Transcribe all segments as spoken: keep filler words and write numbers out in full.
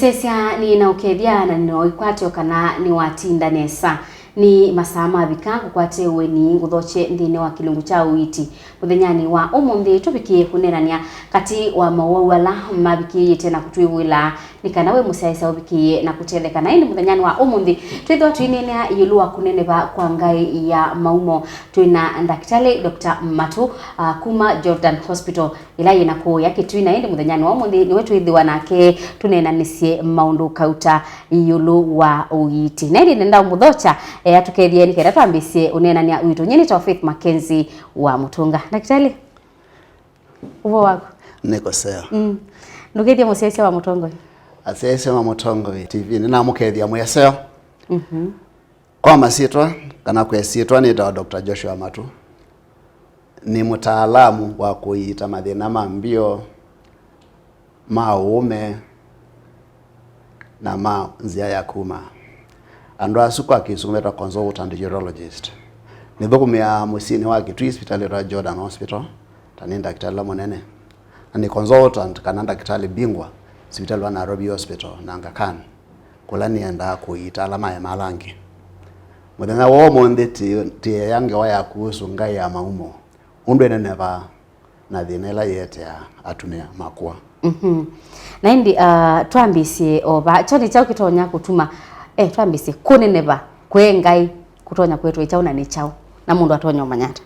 Sesya nĩ na ũkethya na nĩ na ũikwatyo kana nĩwatinda nesa. Nĩ masaa mavika ngũkwate ũeni ngũthokye nthĩnĩ wa kĩlungu kya ũiiti. Mũthenyanĩ wa ũmũnthĩ tũvikĩĩe kũneenany'a katĩ wa mowau ala mavikĩĩte na kũtwĩw'ĩla nĩ kana wĩ mũsyaĩĩsya ũvikĩĩe na kũtetheka. Na ĩndĩ mũthenyanĩ wa ũmũnthĩ twĩthĩwa tũineenea ĩũlũ wa kũneneva kwa ngaĩ ya maumo. Twĩ na Ndakĩtalĩ Doctor Matũ, ah, kuma Jordan Hospital ĩla yĩ na kũũya Kitui, na ĩndĩ mũthenyanĩ wa ũmũnthĩ nĩwe twĩthĩwa nake tũneenanĩsye maũndũ kauta ĩũlũ wa ũiiti. Na ĩndĩ nenda ũmũthokya, eh, atũkethye nĩ kenda twambĩĩsye ũneenany'a witũ. Nyie nĩtawa Faith Mackenzie wa Mũtũnga. Ndakĩtalĩ, ũvoo waku? Nĩkũseo. Mm. Ndũkethye mũsyaĩĩsya wa Mũtongoi. Asyaĩĩsya wa Mũtongoi T V, nĩnamũkethya mwĩ aseo. Mhm. Kwa masyĩtwa, kana kwa ĩsyĩtwa, nĩtawa Doctor Joshua Matũ. Nĩ mũtaalamu wa kũiita mathĩna ma mbio, ma ũũme, na ma nzĩa ya kuma. Andũ asu kwa Kĩsũngũ metawa consultant urologist. Nĩthũkũmĩaa mũsyĩnĩ wa Kitui, sivitalĩ wĩtawa Jordan Hospital, ta nĩ ndakĩtalĩ ũla mũnene. Na nĩ consultant kana ndakĩtalĩ bingwa sivitalĩ wa Nairobi Hospital na Aga Khan, kũla nĩendaa kũiita ala maema ala angĩ. Mũthenya wa ũmũnthĩ tĩ-, tĩea ngewa yaku ũsu ngaĩ ya maumo, ũndũ ĩnenevaa, na thĩna ĩla yĩeteaa atumĩa makũa. Mhm. Na ĩndĩ, ah, twambĩĩsye o vaa, kyaũ nĩ kyaũ kĩtonya kũtuma, eh, twambĩĩsye kũneneva kwĩ ngaĩ kũtonya kwĩtwa ĩ kyaũ na nĩ kyaũ, na mũndũ atonya ũmanya ata?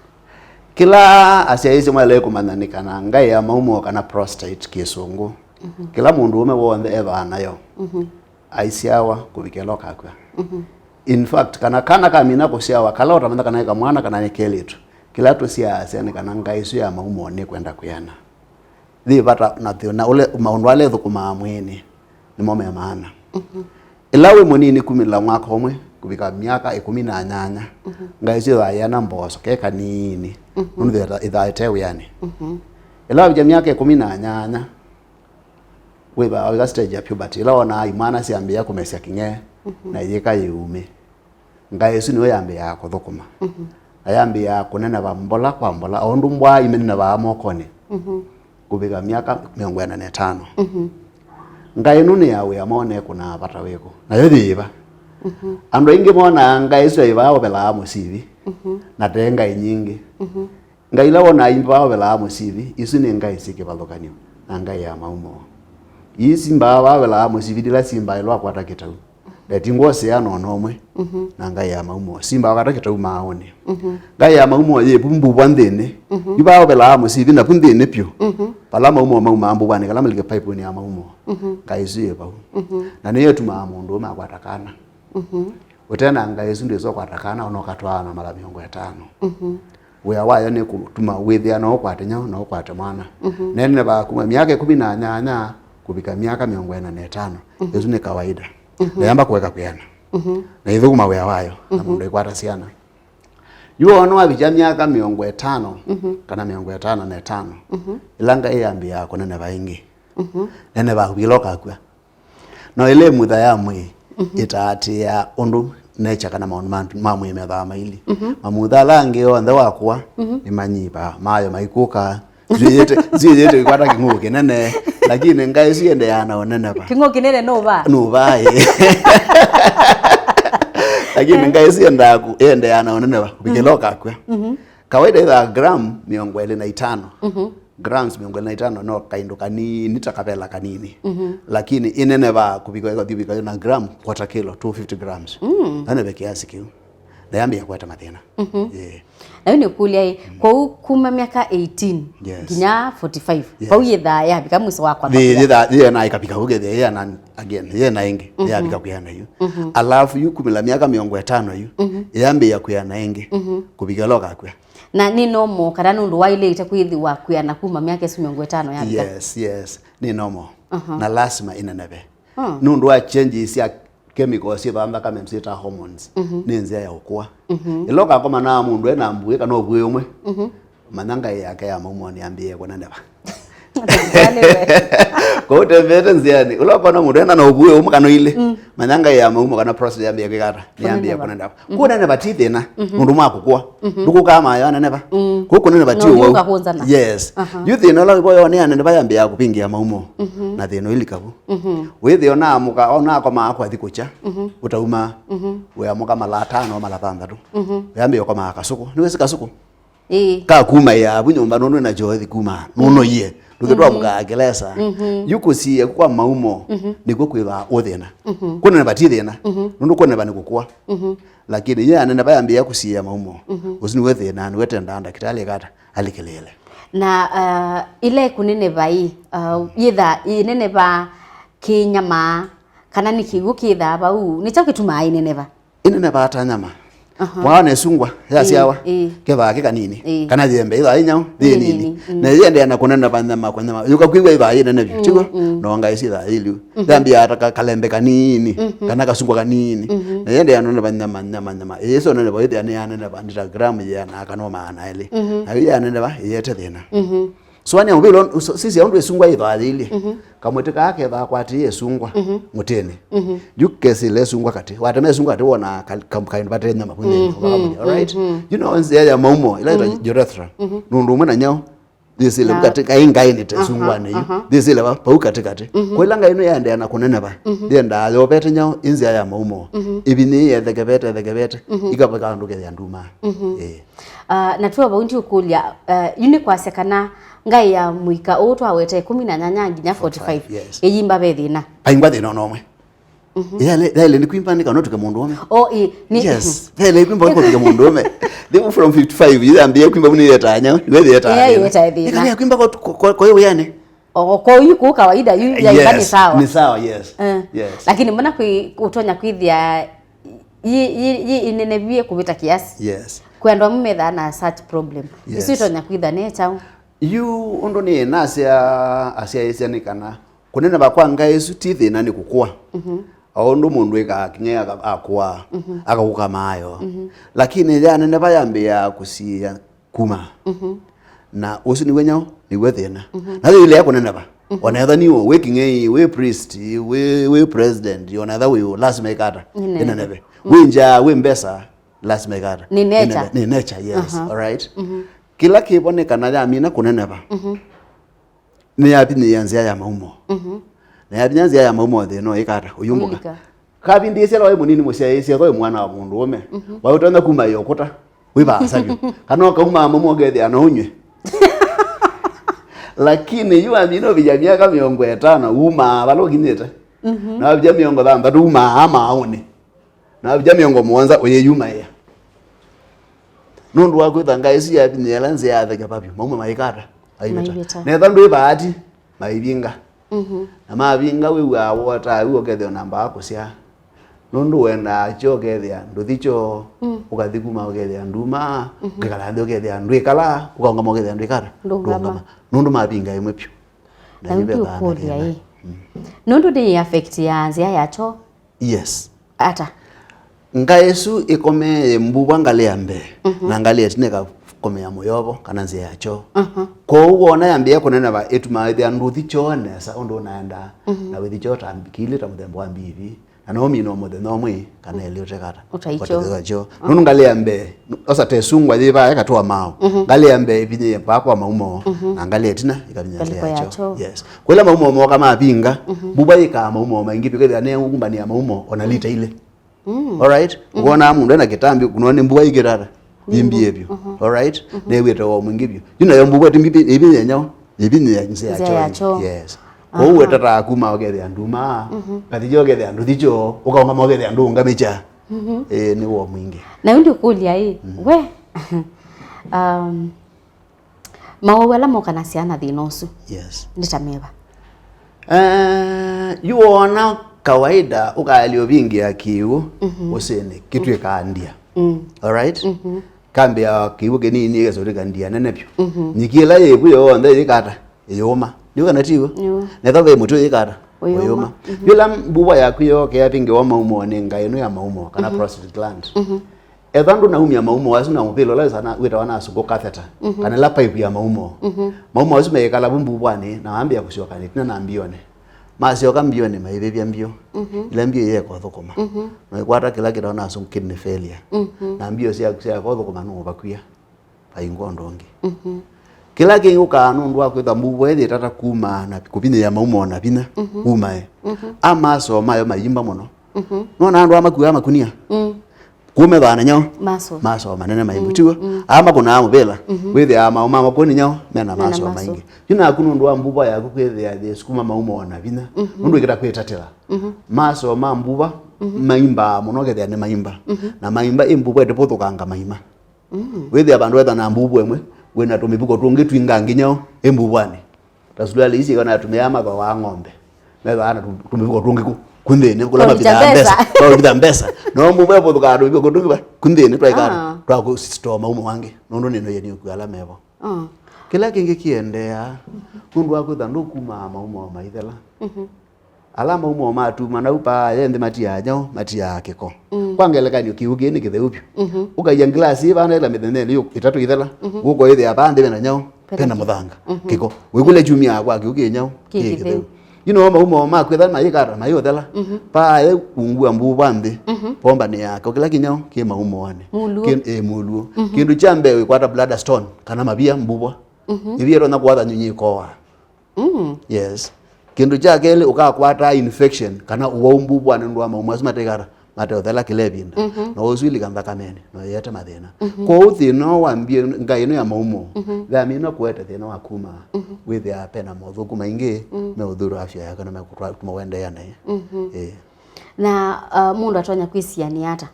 Kĩla asyaĩĩsya maĩle kũmanya nĩ kana ngaĩ ya maumo, kana prostate Kĩsũngũ, mhm, kĩla mũndũ ũme w'onthe ethĩawa nayo, mhm, aisyawa kũvika ĩla ũkakw'a. Mhm. In fact, kana kana kamina kũsyawa, kala ũtamanya kana nĩ kamwana kana nĩ kelĩtu, kĩla tũsyaasya nĩ kana ngaĩ ĩsu ya maumo nĩkwenda kwĩana. Yĩ vata na thĩna ũla, maũndũ ala ĩthũkũmaa mwĩĩnĩ nĩmo me maana. Mhm. Ĩla wĩ mũnini kumĩla mwaka ũmwe kũvika myaka ĩkũmi na nyanya, mhm, ngaĩ ĩsu ĩthaa yĩana mboso ke kanini, mhm, nũndũ ĩthaa, ĩthaa ĩte wĩanĩ. Mhm. Ĩla wavikya myaka ĩkũmi na nyanya, wĩthaa wavika stage ya puberty, ĩla wonaa imwana syambĩĩa kũmesya kĩng'ee, mhm, na iyĩka yĩume. Ngaĩ ĩsu nĩyo yambĩĩaa kũthũkũma. Mhm. Na yambĩĩaa kũneneva mbola kwa mbola, o ũndũ mbwaa imenenevaa mokonĩ, mhm, kũvika myaka mĩongo ĩna na ĩtano. Mhm. Ngaĩ ĩno nĩ ya wĩa moo nekũnaa vata wĩkũ? Nayo yĩva? Mhm. Andũ aingĩ monaa ngaĩ ĩsu yaivaa ũvelaa mũsivi, mhm, na te ngaĩ nyingĩ. Mhm. Ngaĩ ila wonaa imbaa ũvelaa mũsivi, isu nĩ ngaĩ syĩ kĩvathũkany'o na ngaĩ ya maumo. Ii simbaa vaa ũvelaa mũsivi ndila simbaĩlwa kwata kĩtau. Ndeti ngwosea nona ũmwe, mhm, na ngaĩ ya maumo. Simba wakata kĩtau maaũnĩ. Mhm. Ngaĩ ya maumo yĩ vu mbuvwa nthĩnĩ. Mhm. Yu vaa ũvelaa mũsivi na vu nthĩnĩ pyũ. Mhm. Vala maumo maumaa mbuvwanĩ, kala malike paipunĩ ya maumo. Mhm. Ngaĩ ĩsu yĩ vau. Mhm. Na nĩyo ĩtumaa mũndũ ũme akwata kana. Mhm. Ũte na ngaĩ ĩsu ndwĩsa ũkwata kana, ona ũkatwaana mala mĩongo ĩtano. Mhm. Wĩa wayo nĩ kũtuma wĩthĩa no ũkwate nyaũ, no ũkwate mwana. Mhm. Nenevaa kuma myaka ĩkũmi na nyanya kũvika myaka mĩongo ĩna na ĩtano. Mhm. Ĩsu nĩ kawaida. Mhm. Na yamba kũeka kwĩana. Mhm. Na ĩthũkũma wĩa wayo, na, mhm, mũndũ aikwata syana. Yu ona wavikya myaka mĩongo ĩtano, mhm, kana mĩongo ĩtano na ĩtano, mhm, ĩla ngaĩ yambĩĩaa kũneneva ĩngĩ. Mhm. Nenevaa kũvika ĩla ũkakw'a. No ĩla ĩmutha ya mwĩĩ, mhm, ĩtaatĩĩaa ũndũ nature kana maũndũ ma, ma mwĩĩ methaa maili. Mhm. Mamutha ala angĩ onthe wakũa, mhm, nĩmanyivaa, mayo maikũkaa. Nzwĩyĩte, nzwĩyĩte ikwata kĩng'ũũ kĩnene, lakini ngaĩ ĩsu yendeaa na ũneneva. Kĩng'ũũ kĩnene nũvaa? Nũvaa, ĩ. Lakini ngaĩ ĩsu yendaa ku-, yendeaa na ũneneva, kũvikĩla, mhm, ũkakw'a. Mhm. Kawaida ĩthaa gram mĩongo ĩlĩ na itano. Mhm. Grams mĩongo ĩlĩ na itano no kaindũ kanini, ta kavela kanini. Mhm. Lakini ĩnenevaa kũvika, ĩkathi vika na gram, quarter kilo, two fifty grams. Mm. Naneve kiasi kĩu. Na yambĩĩa kũete mathĩna. Mhm. Yeah. Na yu nĩkũlya ĩ, mm, kwoou kuma myaka eighteen, yes, nginya forty-five, yes, vau yĩthaa yavika mwiso wa kwamba, yĩthaa, yĩthaa na ĩkavika vau, kethĩa yĩana again, yĩana ĩngĩ, mhm, yavika kwĩana yu. Mhm. Alafu yu kumĩla myaka mĩongo ĩtano yu, mhm, yambĩĩa kwĩana ĩngĩ, mhm, kũvika ũla ũkakw'a. Na nĩ normal kana nũndũ waĩlĩte kwĩthĩwa kwĩana kuma myaka ĩsu mĩongo ĩtano yavika? Yes, yes, nĩ normal. Aha. Na lasima ĩneneve. Hmm. Nũndũ wa changes sya chemicals syĩ vaa nthakame syĩtaa hormones, mhm, nĩ nzĩa ya ũkũa. Mhm. Ĩla ũkakoma na mũndũ ena mbuĩ kana ũvuĩ ũmwe, mhm, manya ngaĩ yake ya maumo nĩyambĩĩe kũneneva. Kũu tembeete nzĩanĩ, ũla ũkona mũndũ ena na ũvuĩ ũmwe kana ilĩ, manya ngai ya maumo kana prostate yambĩĩa kwĩka ata? Nĩyambĩĩa kũneneva. Kũneneva ti thĩna, nũndũ mwa kũkũa. Ndũkũkaa mayo aneneva. Kũu kũneneva ti ũwau. Yes. Yu thĩna ũla wĩvo yo nĩ aneneva yambĩĩa kũvingĩa maumo. Na thĩna ũilika vu. Wĩthĩa ona amũka, ona akomaa kwathi kũkya, ũtauma, wĩamũka mala atano, mala thanthatũ. Wĩambĩĩa ũkomaa kasũkũ. Nĩwĩsĩ kasũkũ? Ĩĩ. Kakumaĩa vu nyũmba nũndũ ena choice kuma. Nũnoie. Ndũkĩtwa mũkaa kelesa. Yu kũsiĩa kwa maumo, nĩkw'o kwĩthaa ũthĩna. Kũneneva ti thĩna. Nũndũ kũneneva nĩ kũkũa. Lakini ye aneneva yambĩĩa kũsiĩa maumo. Ũsu nĩwe thĩna, nĩwe tendaa ndakĩtalĩ kata alikĩlĩĩle. Na, uh, ila ĩkũneneva ĩ, uh, yĩtha ĩneneva kĩnyamaa, kana nĩ kĩw'ũ kĩthaa vau, nĩkyo kĩtumaa ĩneneva? Ĩnenevaa ta nyama. Aha. Waona ĩsungwa yasyawa, ĩĩ, kĩthaa kĩ kanini. Ĩĩ. Kana yembe ĩthaa ĩnyaũ, yĩ nini. Na yĩendeea na kũneneva nyama kwa nyama. Yũka kwĩw'a ĩthaa yĩ nene vyũ, tiw'o? No ngai syĩthaa yĩliu. Yambĩaa ta ka-, kalembe kanini, kana kasungwa kanini. Na yĩendeea na kũneneva nyama, nyama, nyama. Ĩyĩsĩ ũneneva ĩthĩa nĩ yaneneva nĩ ta gramu yĩana kana maana elĩ. Na yu yaneneva ĩyete thĩna. Sũanĩa ũvĩlo, sisya ũndũ ĩsungwa yĩthaa yĩilyĩ. Kamũtĩ kaa kethaa kwatĩĩe ĩsungwa mũtĩnĩ. Yu kesĩle ĩsungwa katĩ. Watema ĩsungwa katĩ wona ka-, ka-, kaĩndũ vate nyama vu nthĩnĩ, ũkakamũnya, alright? Yu no nzĩa ya maumo, ĩla yĩtwa urethra. Nũndũ ũmwe na nyaũ, yĩsĩle vu katĩ, kaĩ ngaĩnĩ ta ĩsungwanĩ yu. Yĩsĩle va, vau katĩ katĩ. Kwa ĩla ngai ĩno yaendeea na kũneneva, yĩendaa yovete nyaũ, ĩ nzĩa ya maumo. Ĩvinyĩĩe ĩthekevete, ĩthekevete, ikavika vandũ kethĩa ndumaa. Ĩĩ. Ah, na twĩ o vau ndiũkũlya, ah, yu nĩ kwasya kana ngaĩ ya mũika ũũ twawete ĩkũmi na nyanya nginya forty-five, yes, ĩyimba ve thĩna? Vaingwa thĩna ona ũmwe. Yaĩle, yaĩle nĩ kwimba nĩ kana ũtuke mũndũ ũme. Oh, ĩ, nĩ, yes, yaĩle kwimba kwa ũtuke mũndũ ũme. Thĩ from fifty-five, yu yambĩĩa kwimba vu nĩ yetanya, nĩ yetanya. Ĩya yetae thĩna. Ĩkambĩĩa kwimba kwa, kwa, kwa, kwa wĩanĩ. O, kwa yu kwa kawaida, yu yaimba nĩ sawa. Nĩ sawa, yes. Eh. Yes. Lakini mbona kwĩ, ũtonya kwĩthĩa yi, yi, yi inenevie kũvĩta kiasi. Yes. Kwĩ andũ amwe methaa na such problem. Yes. Isu itonya kwĩtha nĩ kyaũ? Yu ũndũ nĩ nasya, asyaĩĩsya nĩ kana kũneneva kwa ngaĩ ĩsu ti thĩna, nĩ kũkũa. O ũndũ mũndũ ĩkaa kĩng'e aka-, akũaa, akakũka maayo. Lakini yaneneva yambĩĩa kũsiĩa kuma. Na ũsu nĩw'o nyaũ, nĩw'o thĩna. Na yĩlea kũneneva. Ona etha nĩ wĩ kĩng'ei, wĩ priest, wĩ, wĩ president, ona etha wĩ ũ, lasima ĩkata. Ĩneneve. Ĩneneve. Wĩ njaa, wĩ mbesa, lasima ĩkata. Nĩ nature. Ĩneneve. Nĩ nature, yes. All right. Kĩla kĩvo nĩ kana yamina kũneneva. Nĩyavinyĩĩa nzĩa ya maumo. Na yavinya nzĩa ya maumo, thĩna ũyĩkata, ũyumbũka. Ũyumbũka. Kavindĩĩsya la waĩ mũnini mũsyaĩĩsya, thoĩ mwana wa mũndũũme. Waĩ ũtonya kuma ĩ ũkũta, wĩ vaasa vyũ. Kana ũkaumaa maumo ũkethĩa no ũnyw'e. Lakini yu wamina ũvinya myaka mĩongo ĩtano, umaa vala ũkinyĩte. Na wavinya mĩongo thanthatũ, umaa maaũnĩ. Na wavinya mĩongo mũonza, ũyĩyumaĩa. Nũndũ wa kwĩtha ngaĩ ĩsu yavinyĩĩa ĩla nzĩa yathekeva vyũ, maumo maikata, maivĩta. Maivĩta. Netha ndwĩ vaati, maivinga. Na mavinga, wĩw'aa wota, wĩw'a ũkethĩa ũnambaa kũsyaa. Nũndũ wendaa kyoo ũkethĩa ndũthi kyoo, ũkathi kuma ũkethĩa nduma, ũkĩkala nthĩ ũkethĩa ndwĩkala, ũkaũngama ũkethĩa ndwĩkata, ndũũngama. Nũndũ mavinga ĩmwe vyũ. Na yu ndiũkũlya ĩ. Nũndũ nĩ affect ya nzĩa ya kyoo? Yes. Ata? Ngaĩ ĩsu ĩkomee mbuvwa ngalĩ ya mbee, na ngalĩ ya ĩtina ĩkakomea mũyovo, kana nzĩa ya kyoo. Kwoou wona yambĩĩa kũneneva, ĩtumaa wĩthĩa ndũthi kyoo nesa ũndũ ũnaendaa, na wĩthi kyoo ta mbi-, kĩilĩ ta mũthemba wa mbivi, na no ũmina o mũthenya ũmwe kana elĩ ũtekata. Ũtai kyoo. Ũtethwa kyoo. Nũndũ ngalĩ ya mbee, osa ta ĩsungwa yĩ vaa ĩkatũa maaũ. Ngalĩ ya mbee ĩvinyĩĩe vaa kwa maumo, na ngalĩ ya ĩtina ĩkavinyĩa ngalĩ ya kyoo. Yes. Kwa ĩla maumo mooka mavinga, mbuvwa yĩkaa maumo maingĩ vyũ, kethĩa nĩngũmbanĩa maumo ona lita ilĩ. Alright? Ũkonaa mũndũ ena kĩtambi, kũnwa nĩ mbua ikĩtata. Imbie vyũ. Alright? Newĩte woo mwingĩ vyũ. Yu nayo mbuvwa ti mbivi, ĩvinyĩĩa nyaũ? Ĩvinyĩĩa nzĩa ya kyoo. Yes. Kwoou wetataa kuma ũkethĩa nduma, kathi kyoo ũkethĩa ndũthi kyoo, ũkaũngama ũkethĩa ndũũngamĩkya. Ĩĩ, nĩ woo mwingĩ. Na yu ndikũlya ĩ, we, um, Mawau ala mokanasya na thĩna ũsu, yes, nĩ ta meva? Eh, yu woona kawaida ũkaelya ũvingĩa kĩw'ũ ũsĩnĩ, kĩtw'ĩkaa ndia. Alright? Kambĩa kĩw'ũ kĩnini ĩkesa ũtw'ĩka ndia nene vyũ. Nyiki ĩla yĩ vu yonthe yĩkata, ĩyũma. Nĩw'o kana tiw'o? Nĩw'o. Netha ve mũtĩ ũyĩkata, ũyũma. Ũyũma. Yĩla mbuvwa yaku yooka yavingĩwa maumo nĩ ngaĩ ĩno ya maumo, kana prostate gland. Ethwa ndũnaumya maumo asu na mũvĩla ũla wĩsana wĩtawa na asũngũ catheter, mhm, kana ĩla pipe ya maumo. Mhm. Maumo asu meĩkala vu mbuvwanĩ na mambĩĩa kũsyoka ĩtina na mbionĩ. Masyoka mbionĩ maivĩvya mbio. Mhm. Ĩla mbio yeeka ũthũkũma. Mhm. Na ĩkwata kĩla kĩtawa na asũngũ kidney failure. Mhm. Na mbio syaku syaeka ũthũkũma nũũvakw'a. Vaingwa ũndũ ũngĩ. Mhm. Kĩla kĩngĩ ũkaa nũndũ wa kwĩtha mbuvo ĩthĩ ĩtata kuma na kũvinyĩĩa maumo na vinya, mhm, umae. Mhm. A masoo mayo mayimba mũno. Mhm. Nona andũ amakuaa makunia. Mm. Kumethana nyao. Masoo. Masoo manene maimbu, mm, tiw'o? Mm. Aa makũnaa mũvĩla. Mhm. Wĩthĩaa maũ ma makũni nyao mena masoo maingĩ. Yu naku nũndũ wa mbuvo yaku kwĩthĩa yĩsukuma maumo na vinya. Mhm. Nũndũ ĩkĩta kwĩtatĩla. Mhm. Masoo ma mbuva, mhm, maimbaa mũno kethĩa nĩ maimba. Mhm. Na maimba ĩ mbuvo ĩtĩvũthũkanga maima. Mm. Wĩthĩa vandũ wetha na mbuvu ĩmwe, wĩna tũmĩvuko tũngĩ twinga nginya ĩ mbuvwanĩ. Ta suluali isi kana atumĩa mathooaa ng'ombe. Methĩawa na tũ-, tũmĩvuko tũngĩ ku, ku nthĩnĩ, kũla mavithaa mbesa. Mavithaa mbesa. No mbuvu ĩvũthũkaa tũmĩvuko tũngĩ va, ku nthĩnĩ twaikana, ah, twa kũ store maumo mangĩ. Nũndũ nĩ no yeni ũkua ala mevo. Ah. Kĩla kĩngĩ kĩendeea, nũndũ wa kwĩtha ndũkumaa maumo maithela. Mhm. Ala maumo matuma nau paa ye nthĩ matiaa nyaũ, matiaa kĩko. Mm. Kwa ngelekany'o, kĩw'ũ kĩĩ nĩ kĩtheu vyũ. Mhm. Ũkaia ngilasi ĩ vaa nĩ ĩla mĩthenya ĩlĩ ĩtatũ ĩthela, mhm, ũkoĩthĩa paa nthĩ vena nyaũ, vena mũthanga, mhm, kĩko. Wĩkũlya kyumya kwa kĩw'ũ kĩ nyaũ, kĩ kĩtheu. Kĩtheu. Yu nĩmo maumo makwĩtha mayĩkata, mayĩũthela. Mhm. Paa ye ungu wa mbuvu wa nthĩ, mhm, pombanĩ yake, kĩla kĩnyaũ kĩ maumoanĩ. Mũluo. Kĩ-, ĩ, mũluo. Mhm. Kĩndũ kya mbee wĩkwata bladder stone, kana mavia mbuvwa. Mhm. Ĩvia ĩtonya kũatha nyunyi ĩkoa. Mm. Yes. Kĩndũ kya kelĩ, ũkakwata infection kana ũwau mbuvwanĩ nũndũ wa maumo asu matekata, mateũthela kĩla ĩvinda. Mhm. Na ũswilika nthakamenĩ, na ũyete mathĩna. Mhm. Kwoou thĩna ũũ wambie ngai ĩno ya maumo, mhm, yamina kũete thĩna wa kuma, mhm, wĩthĩaa pena mothũku maingĩ, mm, meũthũra afya yaku na mekũtuma ũendeea naĩ. Mhm. Ĩĩ. Na, uh, mũndũ atonya kwĩsianĩa ata?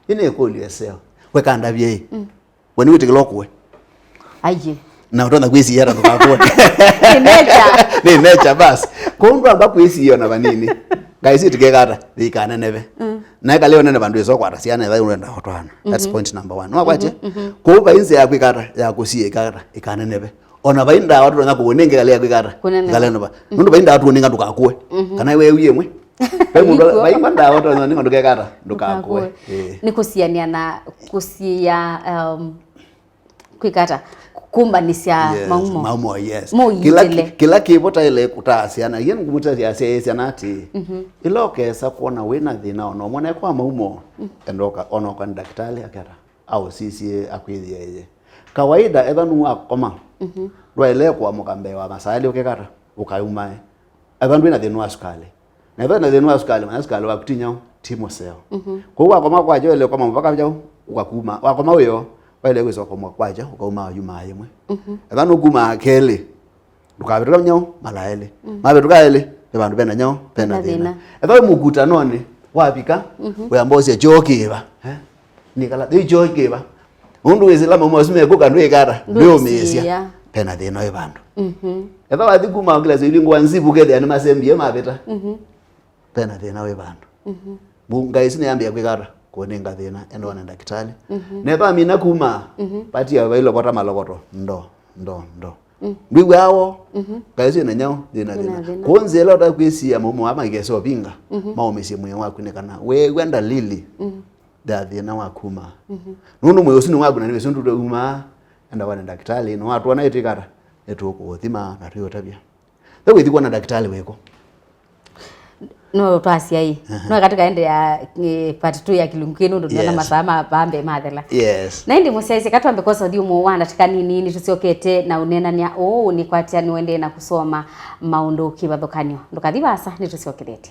Ĩĩ nĩ ĩkũlyo ĩseo. We kandavye ĩ. Mm. We nĩwĩtĩkĩlwa ũkũe? Aiye. Na ũtonya kwĩsiĩa ata ndũkakũe? Nĩ nature. Nĩ nature basi. Kwoou ndwamba kwĩsiĩa ona vanini. Ngai sitĩkeka ata, ĩkaneneve. Mm. Na ĩkale ũnene vandũ ĩsokwata syana ĩtha ũrenda ũtwana. That's, mhm, point number one. Nĩwakwatye? Mhm, mhm. Kwoou vai nzĩa ya kwĩka ata, ya kũsiĩa ĩka ata, ĩkaneneve. Ona vai ndawa tũtonya kũũnenga ĩkale ya kwĩka ata? Kũneneva. Ĩkaneneva. Mhm. Nũndũ vai ndawa tũũnenga ndũkakũe. Mhm. Kana we wĩ ĩmwe. Vai mũndũ, vai ndawa tũtonya nĩnga ndũkeka ata? Ndũkakũe. Ndũkakũe. Ĩĩ. Nĩ kũsianĩa na kũsiĩa, um, kwĩka ata? Kũmbanĩsya, yes, maumo. Maumo, yes. Kĩla, mũiitĩle, kĩla kĩvo taĩle kũtaa syana. Iye ngũmũtasya asyaĩe syana atĩĩ, mhm, ĩla ũkesa kwona wĩ na thĩna ona ũmwe naĩ kwa maumo, mm, enda ũka-, ona ũka nĩ ndakĩtalĩ aketa, aũsisye akwĩthĩe ĩye. Kawaida, ethwa nũwakoma, mhm, ndwaĩle kũamũka mbee wa masaa elĩ ũkekata, ũkaumae. Ethwa ndwĩ na thĩna wa sukalĩ. Na ethwa na thĩna wa sukalĩ, manya sukalĩ waku ti nyaũ, ti mũseo. Mhm. Kwoou wakoma kwakya, waĩle ũkoma mũvaka nyaũ, ũkakuma. Wakoma wĩoo, waĩle kwĩsa ũkoma kwakya, ũkauma yumaa yĩmwe. Mhm. Ethwa nũkumaa kelĩ, ndũkavĩtũka nyaũ, mala elĩ. Mm. Mavĩtũka elĩ, ve vandũ vena nyaũ, vena thĩna. Thĩna. Ethwa wĩ mũkutanonĩ, wavika, mhm, wĩambosya kyoo kĩva, eh? Nĩkala, ĩ kyoo kĩva. Nũndũ wĩsĩ ĩla maumo asu mekũka ndwĩkata, ndwĩũmĩĩsya. Ndwĩũmĩĩsya. Pena thĩna wĩ vandũ. Mhm. Ethwa wathi kuma ngilasi ĩvingũa nzivu ũkethĩa nĩmasembie mavĩta. Mhm. Pena thĩna wĩ vandũ. Mhm. Mbu-, ngai isu nĩyambĩĩa kwĩkata, kũnenga thĩna, enda one ndakĩtalĩ. Mhm. Na ethwa amina kuma, mhm, patia vailokota malokoto, ndo, ndo, ndo. Mm. Ndwĩw'aa woo, mhm, ngai isu ĩna nyaũ, thĩna, thĩna, thĩna. Kwoou nzĩa ĩla ũtakwĩsiĩa maumo aa maikesa ũvinga, mhm, maũmĩsye mwĩĩ waku nĩ kana weew'a ndalili, mhm, ya thĩna wa kuma. Mhm. Nũndũ mwĩĩ ũsu nĩ waku na nĩwĩsĩ ũndũ ũtaumaa, enda wone ndakĩtalĩ, na watwona ĩtĩkata, nĩtũkũũthima na twĩũtavya. Ve wĩthi kwona ndakĩtalĩ wĩkũ? No twasya ĩ. Aha. No eka tũkaendeea, eh, part two ya kĩlungu kĩĩ nũndũ nĩona, yes, masaa ma vaa mbee mathela. Yes. Na ĩndĩ mũsyaĩĩsya, katwambe kwosa ũthyũmũo wa ndatĩka nini, nĩtũsyokete na ũneenany'a ũũ nĩkwatya nĩũendee na kũsoma maũndũ kĩvathũkany'o. Ndũkathi vaasa, nĩtũsyokethete.